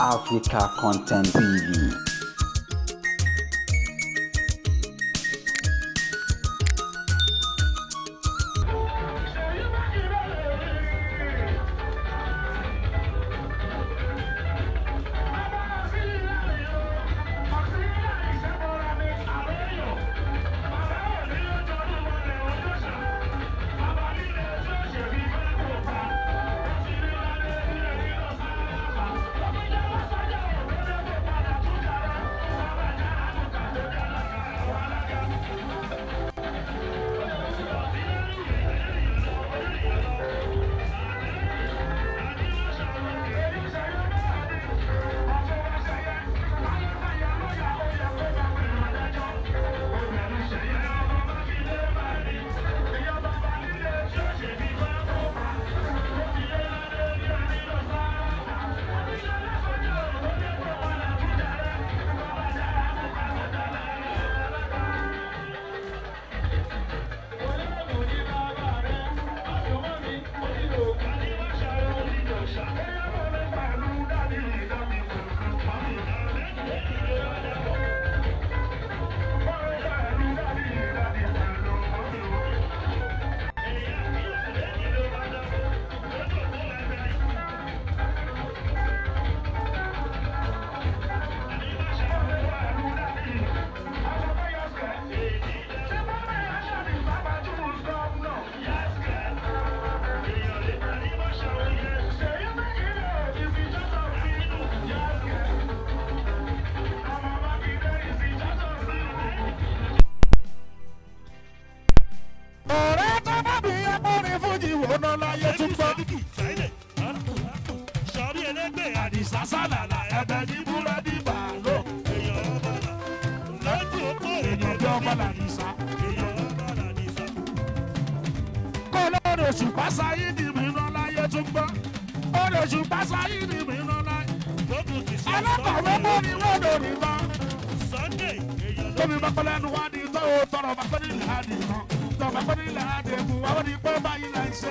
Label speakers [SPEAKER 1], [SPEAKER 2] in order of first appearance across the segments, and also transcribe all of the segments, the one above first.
[SPEAKER 1] Africa Content TV.
[SPEAKER 2] Ọ̀rẹ́ tó bá mi akọrin fújì wò ná láyé tún gbọ́.
[SPEAKER 3] Sọ̀rí ẹlẹ́gbẹ́
[SPEAKER 2] Àdìsá sálàlà ẹ̀bẹ̀ ní búrẹ́dì bàálò.
[SPEAKER 3] èèyàn ọba là lójú òpó
[SPEAKER 2] Èèyàn bí ọba làdìsá.
[SPEAKER 3] Èèyàn ọba làdìsá.
[SPEAKER 2] Kó lóore òṣùpá sáyé ni mi ná láyé tún gbọ́. Ó lè òṣùpá sáyé ni mi ná láyé.
[SPEAKER 3] Gbógun ti ṣe
[SPEAKER 2] Alákọ̀wé mú ni wọ́n lórí tán.
[SPEAKER 3] Sunday èèyàn ló
[SPEAKER 2] Tóbi bá pẹ́ lẹ́nu wá ní tó o tọrọ bá pẹ́ nílẹ̀ á di tán. Tọ́ bá pẹ́ nílẹ̀ á di kù wá ó ní pé báyìí là ń ṣe.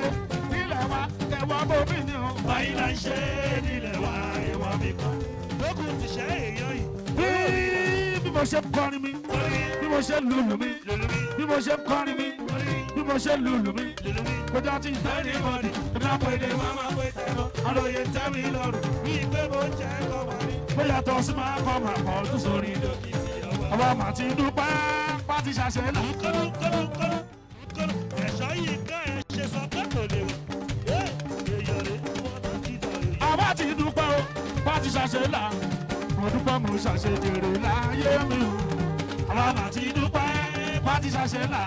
[SPEAKER 2] Nílẹ̀ wa ẹ̀wọ̀n bómi ni o.
[SPEAKER 3] báyìí là ń ṣe nílẹ̀ wa ìwà mi kan. Gbógun ti ṣe èèyàn yìí.
[SPEAKER 2] Bí mo ṣe ń kọrin mi, bí mo ṣe ń lùlù mi, bí mo ṣe ń kọrin mi, bí mo ṣe ń lùlù mi.
[SPEAKER 3] Lùlùmí
[SPEAKER 2] Kọjá tí ìtẹ́ni mọ̀nì,
[SPEAKER 3] lápẹ̀lẹ̀ wá máa pé tẹ̀lọ́. Àròyé tẹ́ mi lọ́rùn bí pé mo ń jẹ́ kọ́ wá ní.
[SPEAKER 2] bóyá tó sì máa kọ́ máa kọ́ ọdún sórí.
[SPEAKER 3] Dókítì ọwọ́.
[SPEAKER 2] Ọba màá ti dúpẹ́, pátí ṣàṣẹ là.
[SPEAKER 3] Kọ́lù kọ́lù kọ́lù kọ́lù ẹ̀ṣọ́ yìí ká ẹ̀ ṣe sọ pé kò lè wọ̀. Èèyàn rè wọ́n tó ti dọ̀ èèyàn.
[SPEAKER 2] Àwa ti dúpẹ́ o, pátí ṣàṣẹ là. Mo dúpẹ́ mo ṣàṣẹ jèrè láyé mi o. Àwa màá ti dúpẹ́, pátí ṣàṣẹ là.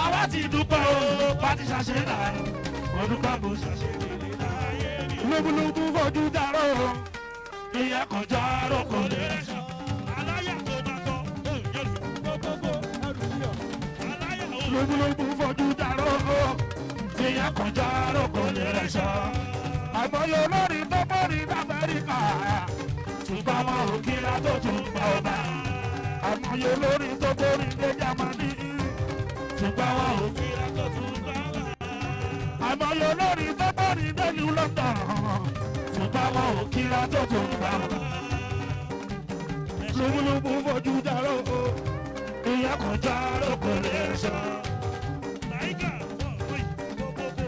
[SPEAKER 2] Àwa ti dúpẹ́ o, pátí ṣàṣẹ là. Mo dúpẹ́ mo ṣàṣẹ
[SPEAKER 3] Ṣèlérí láyé mi.
[SPEAKER 2] lúbúlúbú fojú dárò ìyá kọjá rògbò lè.
[SPEAKER 3] Aláyà tó bá kọ́, èèyàn rè. Aláyà ò
[SPEAKER 2] Lúbúlúbú fojú dárò ìyá kọjá rògbò lè rẹ̀ sọ. Àìmọye olórin tó bóri l'Amẹ́ríkà ṣùgbọ́n wọn ò kíra tó tún gbà ọba. Àìmọye olórin tó bóri dé Jámánì ṣùgbọ́n wọn ò
[SPEAKER 3] kíra tó tún gbà wá.
[SPEAKER 2] àìmọye olórin tó bóri dé New London ṣùgbọ́n wọn ò kíra tó tún gbà ọba. Lúbúlúbú fojú dárò ìyá kọjá rògbò lè sọ.
[SPEAKER 3] Táígà wọ̀ wí gbogbogbò.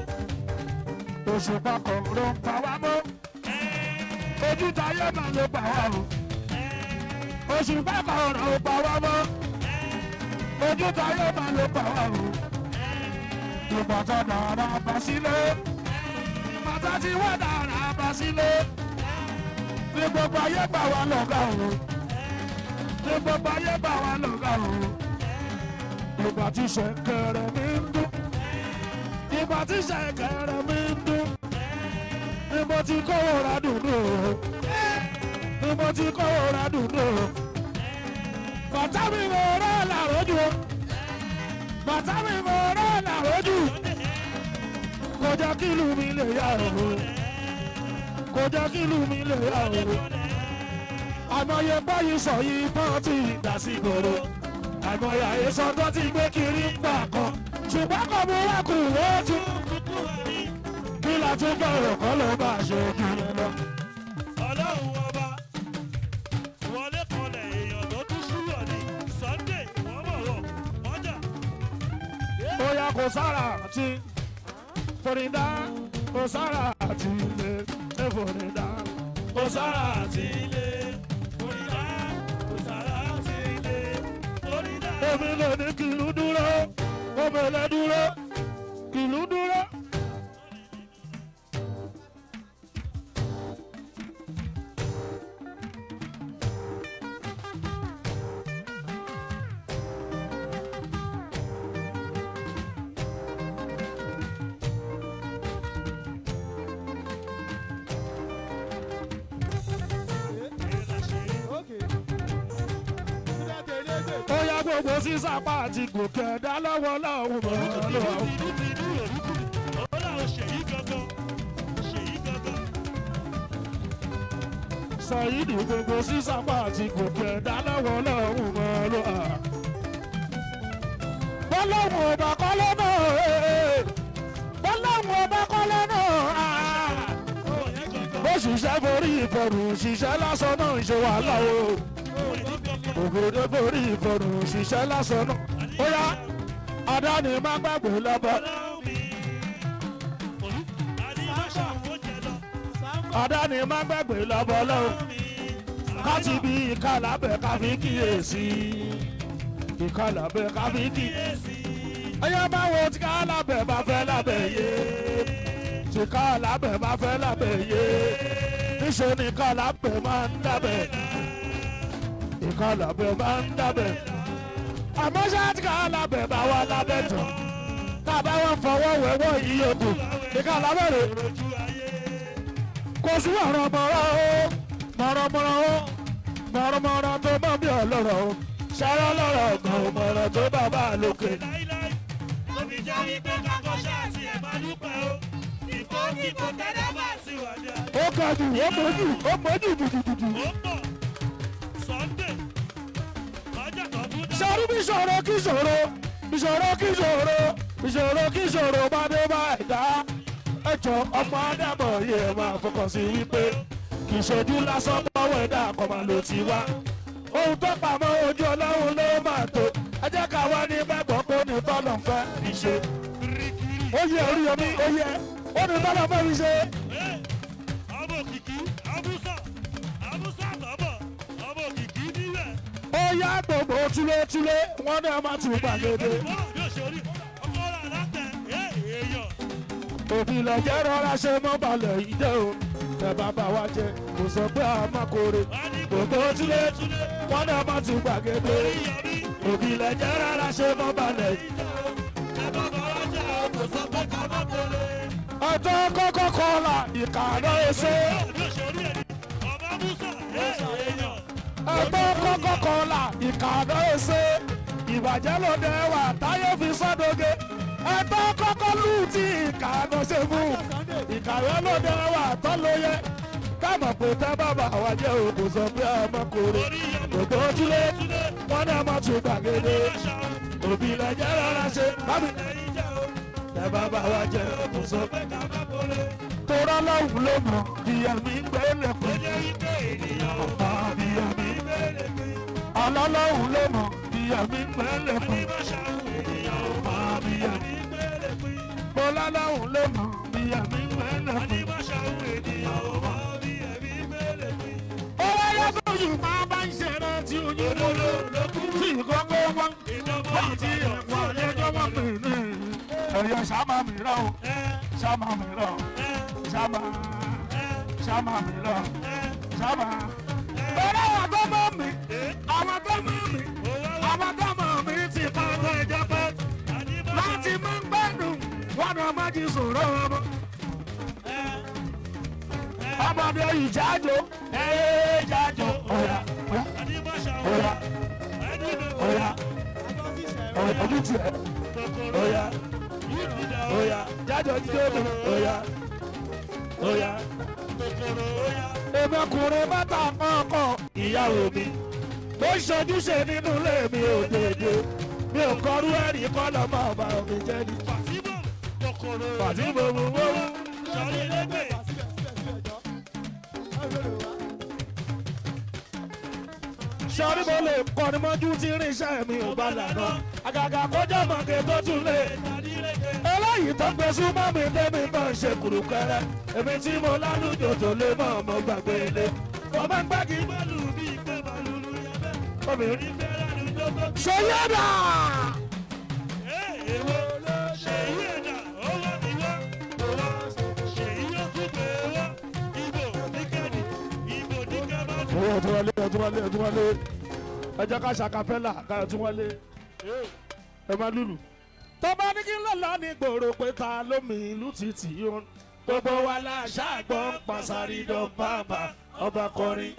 [SPEAKER 2] Òṣùpá kan ló ń pa wá mọ́. Ojú tayé máa ló pa wá o. Òṣùpá kan ló ń pa wá mọ́. Ojú tayé máa ló pa wá o. Ìbàtà dára bá sílé. Ìbàtà tí wọ́n dára bá sílé. Ní gbogbo ayé gbà wá lọ́gà o. Ní gbogbo ayé gbà wá lọ́gà o. Ìgbà tí ṣẹ̀kẹ̀rẹ̀ mi ń dún. Ìgbà tí ṣẹ̀kẹ̀rẹ̀ mi ń dún ni mo ti kówó ra dùnú o ni mo ti kówó ra dùnú o bàtà mi mo rẹ́ làrójú o bàtà mi mo rẹ́ làrójú kò jẹ́ kí ìlú mi lè yá o kò jẹ́ kí ìlú mi lè yá o àmọye báyìí sọ yìí bá ti dà sí gbòòrò àmọye àhesọ tó ti gbé kiri ń gbà kan ṣùgbọ́n kò mú wá kù ó tún kí la tún bọ̀rọ̀ kọ́ ló bá ṣe kiri lọ.
[SPEAKER 3] Ọlọ́run ọba
[SPEAKER 2] kò sára àti Fòrídà kò sára àti ilé Fòrídà kò sára àti
[SPEAKER 3] Ilé Fòrídà kò sára sí ilé Fòrídà.
[SPEAKER 2] Omi lè ní kìlú dúró, omi lè dúró, kìlú dúró. Ó yá gbogbo sísapá àti gòkè ẹ̀dá lọ́wọ́ lọ́wọ́ mọ́ lọ́wọ́.
[SPEAKER 3] Tìlú tìlú òrùkù ọ̀la ṣèyí gangan ṣèyí gangan.
[SPEAKER 2] Sàyídì gbogbo sísapá àti gòkè ẹ̀dá lọ́wọ́ lọ́wọ́ mọ́ lọ́wọ́. Bọ́lọ́hùn ọba kọ́lé náà ee. Bọ́lọ́hùn ọba kọ́lé náà aa.
[SPEAKER 3] Ṣèyí gangan
[SPEAKER 2] Bó ṣiṣẹ́ forí ìfọ̀rù ṣiṣẹ́ lásán náà ń ṣe wàhálà o.
[SPEAKER 3] ṣèyí gangan.
[SPEAKER 2] Ògòdó forí ìfọ̀rù ṣiṣẹ́ lásán náà. Ó yá adáni má gbàgbé lọ́bọ̀.
[SPEAKER 3] Ọlọ́run mi òru àdìmọ́ṣà ó jẹ lọ.
[SPEAKER 2] Adáni má gbàgbé lọ́bọ̀ lọ́wọ́.
[SPEAKER 3] Ọlọ́run mi
[SPEAKER 2] Káti bí ìkàlábẹ̀ ká fi kíyèsí. Ìkàlábẹ̀ ká fi kíyèsí.
[SPEAKER 3] kíyèsí.
[SPEAKER 2] Ẹyẹ máa wo tí kálábẹ̀ bá fẹ́ lábẹ̀ yé. Tí kálábẹ̀ bá fẹ́ lábẹ̀ yé. Níṣẹ́ ni kálábẹ̀ máa ń dábẹ̀. Ìkàlábẹ̀ máa ń dábẹ̀. Àmọ́ ṣá tí kálábẹ̀ bá wà lábẹ́ tán. Tá a bá wọn fọwọ́ wẹ̀wọ́ ìyókù. Ìkàlábẹ̀ rè
[SPEAKER 3] Ojú ayé
[SPEAKER 2] kò sí ọ̀rọ̀ mọ̀rọ̀ o mọ̀rọ̀mọ̀rọ̀ o mọ̀rọ̀mọ̀rọ̀ tó mọ̀ bí ọlọ́rọ̀ o ṣẹ́rọ̀ lọ́rọ̀ gan o mọ̀rọ̀ tó bàbá lókè.
[SPEAKER 3] láíláí. Ó fi jẹ́ wípé kakọ ṣáàtì ẹ̀ máa dúpẹ́ o. Ìkó kíkó tẹ́lẹ̀ bá sí wà ní ayé.
[SPEAKER 2] Ó ga jù, ó mọ̀jú, ó mọ̀jú jùjùjùjù.
[SPEAKER 3] Ó pọ̀ Sunday ọjọ́ kan fún náà.
[SPEAKER 2] Ṣọ̀rọ̀ bí ṣòro kí ṣòro bí ṣòro kí ṣòro bí ṣòro kí ṣòro bá dé bá ẹ̀dá. Ẹjọ́ ọmọ Ádámọ̀ yẹ máa fọkàn sí wípé kì í ṣojú lásán pọ́wọ́ ẹ̀dá kan máa lò ti wá. Ohun tó pamọ́ ojú Ọlọ́run ló máa tó. Ẹ jẹ́ ká wá ní gbàgbọ́ pé ó ní tọ́lọ̀ ń fẹ́ fi ṣe.
[SPEAKER 3] Kirikiri.
[SPEAKER 2] Ó yẹ Oríyọmí, ó yẹ ó ní tọ́lọ̀ fẹ́ fi ṣe.
[SPEAKER 3] Ẹ́, ọmọ òkìkí Amusa Amusa tọ́bọ̀ ọmọ òkìkí níbẹ̀.
[SPEAKER 2] Ó yá gbogbo túlétúlé wọ́n náà má tún gbàgede.
[SPEAKER 3] Bọ́ọ̀ yóò ṣe orí ọkọ rà látẹ̀ ẹ́ èèyàn.
[SPEAKER 2] Òbí lọ jẹ́ rọra ṣe mọ́ balẹ̀ ìjẹ́ o. Ẹ bàbá wa jẹ kò sọ pé a máa kórè.
[SPEAKER 3] Wọ́n á ní
[SPEAKER 2] Gbogbo túlétúlé wọ́n náà má tún gbàgede.
[SPEAKER 3] Oríyọmí
[SPEAKER 2] Òbí lọ jẹ́ rọra ṣe mọ́ balẹ̀.
[SPEAKER 3] ẹ bá bá wá jẹ́ o kò sọ pé ká má kórè.
[SPEAKER 2] Ọjọ́ kọ́kọ́ kọlà ìkànnà èso.
[SPEAKER 3] Yóò ṣe orí ẹni ọmọ Amusa ẹ́ èèyàn.
[SPEAKER 2] Ọjọ́ kọ́kọ́ kọlà ìkànnà èso. Ìbàjẹ́ ló dé wà táyé fi sọ́dọ̀gẹ́. Ẹ̀tọ́ kọ́kọ́ lù tí ìkànnà ṣe fún. Ìkànnà ló dé wà tọ́ ló yẹ. Káàmọ̀ pé tẹ́ bàbá wa jẹ́ o kò sọ pé ọmọ kòrò.
[SPEAKER 3] Oríyọmí
[SPEAKER 2] Gbogbo ojúlé wọn náà má tún gbàgede.
[SPEAKER 3] Aṣọ
[SPEAKER 2] Òbí lẹ jẹ́ rárá ṣe bámi.
[SPEAKER 3] ẹ̀yìn jẹ́ o
[SPEAKER 2] Tẹ́ bàbá wa jẹ́ o kò sọ
[SPEAKER 3] pé ká má kórè.
[SPEAKER 2] Torọ́ lọ́hùn ló mọ̀ ìyá mi ń gbé
[SPEAKER 3] Ó
[SPEAKER 2] lẹ́kùn.
[SPEAKER 3] jẹ́ wípé ènìyàn ò
[SPEAKER 2] Ọ̀pá ìyá mi.
[SPEAKER 3] béèrè pé
[SPEAKER 2] Ọlọ́lọ́hùn ló mọ̀ ìyá mi ń gbé lẹ́kùn.
[SPEAKER 3] Anímọ̀ṣà ènìyàn ò
[SPEAKER 2] Ọ̀pá ìyá mi.
[SPEAKER 3] béèrè pé
[SPEAKER 2] Bọ́lá-lọ́hùn ló mọ̀ ìyá mi ń gbé lẹ́kùn.
[SPEAKER 3] Anímọ̀ṣà ènìyàn ò mọ bí ẹ̀mí béèrè pé
[SPEAKER 2] Ó wáyé tójú máa bá ń ṣeré tí ojú ló tí ìkókó wọn.
[SPEAKER 3] ìjọba
[SPEAKER 2] Wọ́n ti ẹ̀kọ́ ẹjọ́ wọn pè ní ẹ̀yọ sábà mìíràn o, sábà mìíràn o, sábà sábà mìíràn sábà. Bọ́lá àwọn tó mọ̀ mí, àwọn tó mọ̀ mí, àwọn tó mọ̀ mí ti pa ọmọ ẹ̀jẹ̀ pẹ́. Láti máa ń gbẹ́dùn, wọn ni ọmọ ti sọ̀rọ̀ ọmọ. Ọmọdé ìjájò, ẹ̀ẹ́djájò, ọ̀yà, ọ̀yà, ọ̀yà, ọ̀yà, ọ̀yà, ojú tiẹ̀, ọ̀yà, ọ̀yà, jájọ jíjó mi, ọ̀yà, ọ̀yà. Èmi ọkùnrin bàtà ọkọ ìyàwó mi. Bó ṣojúṣe nínú ilé mi ò dédé. Mi ò kọrú ẹ̀rí kọ́ lọ́mọ ọba mi jẹ́ ni. Pàtí mo mú mú. Sọrí mo lè kọrin mọ́jú tí irinṣẹ́ mi ò bá lànà. Àgàgà kọjá mọ̀gẹ́ tó tún lè. Eléyìí tó gbé súnmọ́ mi tẹ́mi bá ń ṣe kùrùkẹrẹ. Èmi tí mo lálùjọ tó lé mọ́ ọmọ gbàgbé ilé. Mo máa ń gbági
[SPEAKER 3] Bọ́ọ̀lù bíi pé bàlúlù yẹn bẹ́ẹ̀.
[SPEAKER 2] obìnrin.
[SPEAKER 3] Ìfẹ́ lálùjọ tó kí.
[SPEAKER 2] Ṣèyí ẹ̀dà!
[SPEAKER 3] Èwo ṣèyí ẹ̀dà ó wá mi wá kò wá. Ṣèyí ó tún pè é wá. Ibo ní kẹ́ni, ibo ní kẹ́bàdì.
[SPEAKER 2] Owó ọtún wọlé, ọtún wọlé, ọtún wọlé. Ẹ jẹ́ ká ṣàkàpẹ́là ká ọtún wọlé. Ẹ má lùlù. Tó bá ní kí n lọ́la ní gbòòrò pé ta lómi ìlú títì yó. Gbogbo wa la ṣàgbọ́n pàṣàrídọ̀ bàbà ọba kọrin.